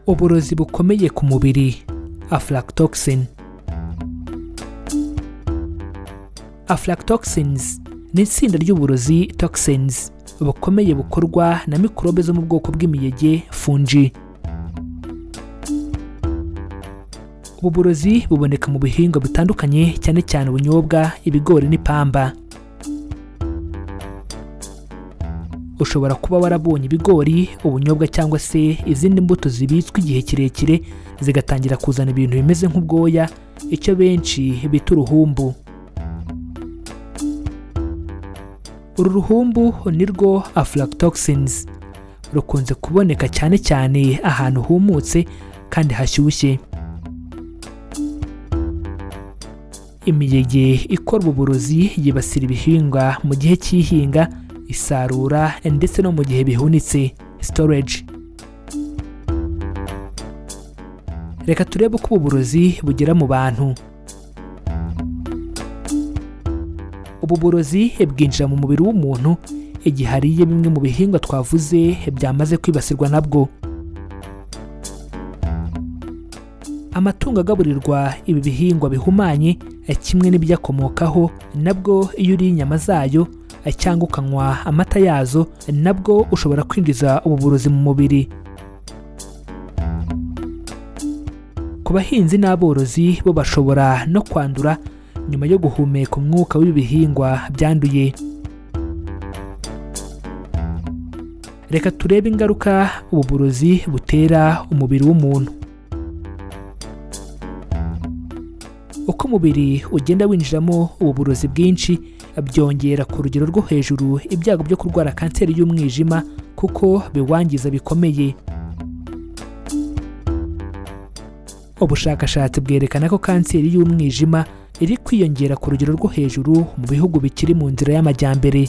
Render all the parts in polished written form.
Uburozi bukomeye ku mubiri, aflatoxin. Aflatoxins ni itsinda ry'uburozi toxins bukomeye bukorwa na mikorobe zo mu bwoko bw'imiyege fungi. Ubu burozi buboneka mu bihingwa bitandukanye, cyane cyane ubunyobwa, ibigori n'ipamba. Ushobora kuba warabonye ibigori, ubunyobwa cyangwa se izindi mbuto zibitswe igihe kirekire zigatangira kuzana ibintu bimeze nk'ubwoya, icyo benshi bita uruhumbu. Uru ruhumbu nirwo aflatoxins, rukunze kuboneka cyane cyane ahantu humutse kandi hashyushye. Imiyege ikora ubu burozi yibasira ibihingwa mu gihe cy'ihinga, isarura ndetse no mu gihe bihunitse, storage. Reka turebe uko ubu burozi bugera mu bantu. Ubu burozi bwinjira mu mubiri w'umuntu igihe ariye bimwe mu bihingwa twavuze byamaze kwibasirwa nabwo. Amatungo agaburirwa ibi bihingwa bihumanye kimwe n'ibyakomokaho, nabwo iyo uriye inyama zayo cyangwa ukanywa amata yazo, nabwo ushobora kwinjiza ubu burozi mu mubiri. Ku bahinzi n'aborozi bo bashobora no kwandura nyuma yo guhumeka umwuka w'ibi bihingwa byanduye. Reka turebe ingaruka ubu burozi butera umubiri w'umuntu. Uko umubiri ugenda winjiramo ubu burozi bwinshi, byongera ku rugero rwo hejuru ibyago byo kurwara kanseri y'umwijima, kuko biwangiza bikomeye. Ubushakashatsi bwerekana ko kanseri y'umwijima iri kwiyongera ku rugero rwo hejuru mu bihugu bikiri mu nzira y'amajyambere.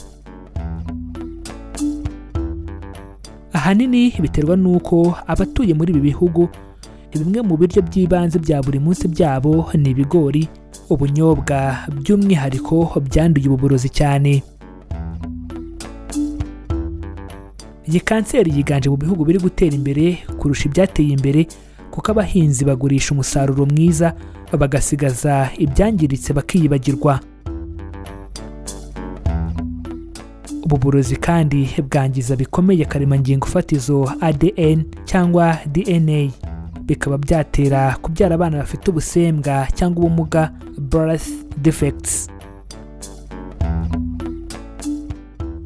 Ahanini biterwa n'uko abatuye muri ibi bihugu bimwe mu biryo by'ibanze bya buri munsi byabo ni ibigori, ubunyobwa by'umwihariko byanduye ubu burozi cyane. Iyi kanseri yiganje mu bihugu biri gutera imbere kurusha ibyateye imbere, kuko abahinzi bagurisha umusaruro mwiza bagasigaza ibyangiritse bakiyibagirwa. Ubu burozi kandi bwangiza bikomeye karemangingo fatizo ADN cyangwa DNA, bikaba byatera kubyara abana bafite ubusembwa cyangwa ubumuga, birth defects.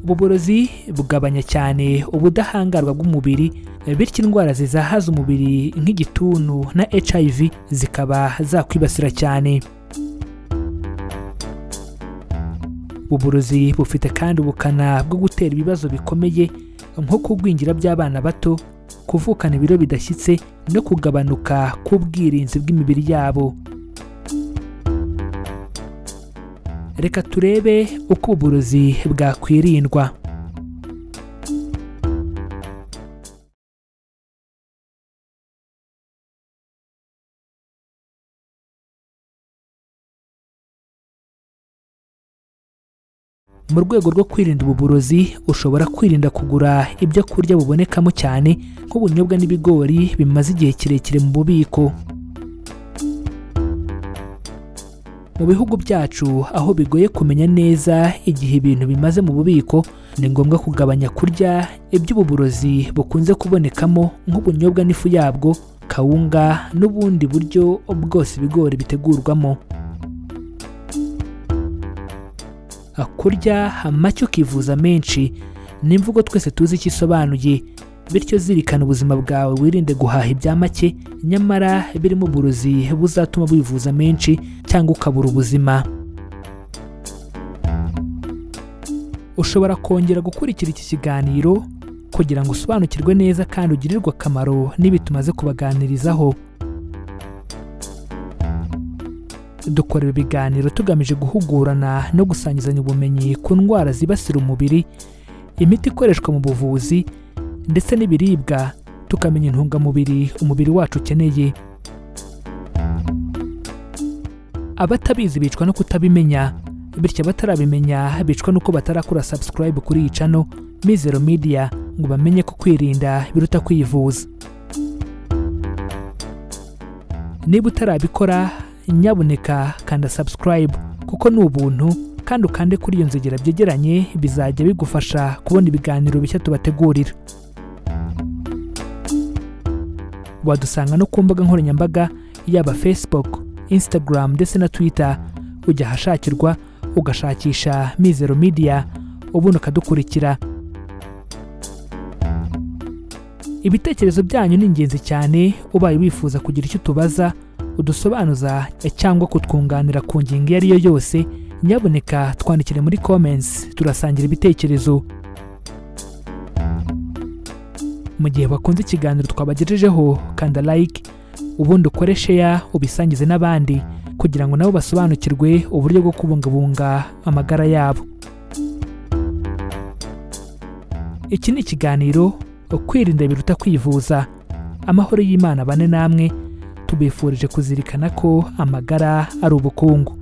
Ubu burozi bugabanya cyane ubudahangarwa bw'umubiri, bityo indwara zizahaza umubiri nk'igituntu na HIV zikaba zakwibasira cyane. Ubu burozi bufite kandi ubukana bwo gutera ibibazo bikomeye nko kugwingira by'abana bato, kuvukana ibiro bidashyitse no kugabanuka k'ubwirinzi bw'imibiri yabo. Reka turebe uko uburozi bwakwirindwa. Mu rwego rwo kwirinda ubu burozi, ushobora kwirinda kugura ibyo kurya bubonekamo cyane nk'ubunyobwa n'ibigori bimaze igihe kirekire mu bubiko. Mu bihugu byacu aho bigoye kumenya neza igihe ibintu bimaze mu bubiko, ni ngombwa kugabanya kurya iby'ubu burozi bukunze kubonekamo nk'ubunyobwa n'ifu yabwo, kawunga n'ubundi buryo bwose ibigori bitegurwamo. Kurya make ukivuza menshi ni imvugo twese tuzi icyo isobanuye, bityo zirikana ubuzima bwawe, wirinde guhaha ibya make nyamara birimo uburozi buzatuma wivuza menshi cyangwa ukabura ubuzima. Ushobora kongera gukurikira iki kiganiro kugira ngo usobanukirwe neza kandi ugirirwe akamaro n'ibi tumaze kubaganirizaho. Dukora ibi biganiro tugamije guhugurana no gusangizanya ubumenyi ku ndwara zibasira umubiri, imiti ikoreshwa mu buvuzi ndetse n'ibiribwa, tukamenya intungamubiri umubiri wacu ukeneye. Abatabizi bicwa no kutabimenya, bityo abatarabimenya bicwa nuko batarakora subscribe kuri iyi channel Mizero Media ngo bamenye ko kwirinda biruta kwivuza. Niba utarabikora, nyabuneka kanda subscribe kuko ni ubuntu, kandi ukande kuri iyo nzogera byegeranye, bizajya bigufasha kubona ibiganiro bishya tubategurira. Wadusanga no ku mbuga nkoranyambaga, yaba Facebook, Instagram ndetse na Twitter. Ujya ahashakirwa ugashakisha Mizero Media, ubundi ukadukurikira. Ibitekerezo byanyu ni ingenzi cyane. Ubaye wifuza kugira icyo utubaza, udusobanuza cyangwa kutwunganira ku ngingo iyo ari yo yose, nyabuneka twandikire muri comments, turasangira ibitekerezo. Mu gihe wakunze ikiganiro twabagejejeho, kanda like, ubundi ukore share, ubisangize n'abandi kugira ngo nabo basobanukirwe uburyo bwo kubungabunga amagara yabo. Iki ni ikiganiro Kwirinda Biruta Kwivuza. Amahoro y'Imana bane namwe. Tubifurije kuzirikana ko amagara ari ubukungu.